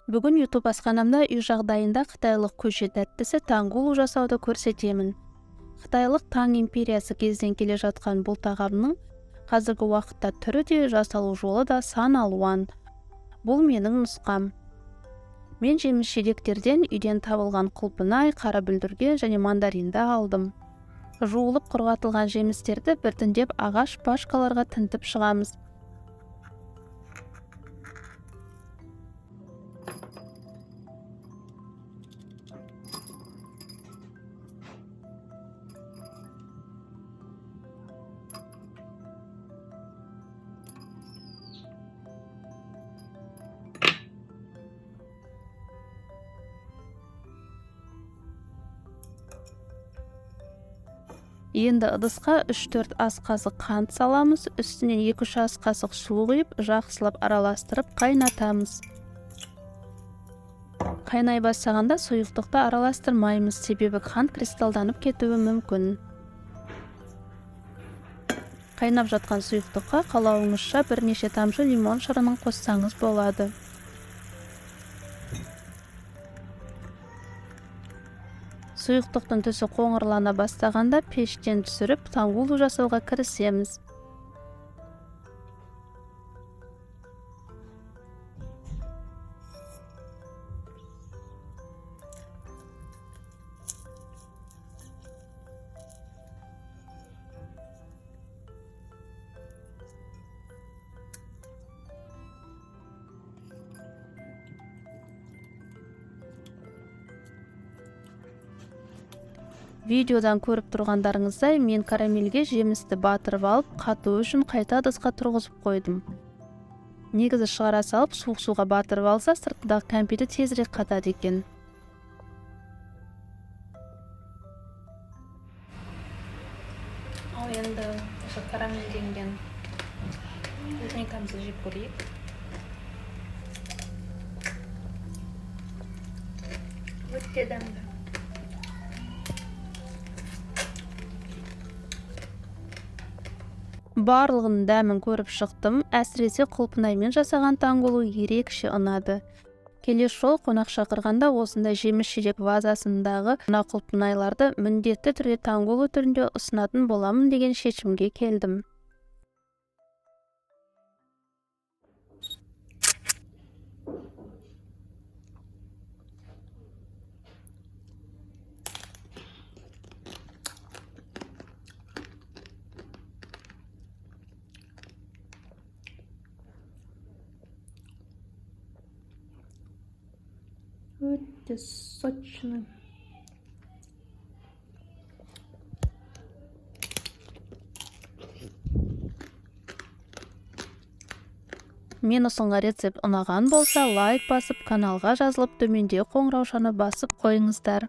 Бүгін YouTube асханамда үй жағдайында қытайлық көше тәттісі тангулу жасауды көрсетемін. Қытайлық Таң империясы кезден келе жатқан бұл тағамның қазіргі уақытта түрі де, жасалу жолы да сан алуан. Бұл менің нұсқам. Мен жеміс-жидектерден үйден табылған құлпынай, қара бүлдірген және мандаринді алдым. Жуылып құрғатылған жемістерді біртіндеп ағаш пашкаларға тінтіп шығамыз. Енді ыдысқа 3-4 ас қасық қант саламыз, үстінен 2-3 ас қасық су құйып, жақсылап араластырып қайнатамыз. Қайнай бастағанда сұйықтықты араластырмаймыз, себебі қант кристалданып кетуі мүмкін. Қайнап жатқан сұйықтыққа қалауыңызша бірнеше тамшы лимон шырынын қоссаңыз болады. Сұйықтықтың түсі қоңырлана бастағанда пештен түсіріп, тангулу жасауға кірісеміз. Видеодан көріп тұрғандарыңыздай, мен карамельге жемісті батырып алып, қату үшін қайта ыдысқа тұрғызып қойдым. Негізі шығара салып, суық суға батырып алса, сыртындағы кәмпиті тезірек қатады екен. Ал енді осы карамельденген клубникамызды жеп көрейік. Өте дәмді. Барлығының дәмін көріп шықтым, әсіресе құлпынаймен жасаған тангулу ерекше ұнады. Келесі жолы қонақ шақырғанда осындай жеміс-жидек вазасындағы мына құлпынайларды міндетті түрде тангулу түрінде ұсынатын боламын деген шешімге келдім. Өте сочный. Мен ұсынған рецепт ұнаған болса, лайк басып, каналға жазылып, төменде қоңыраушаны басып қойыңыздар.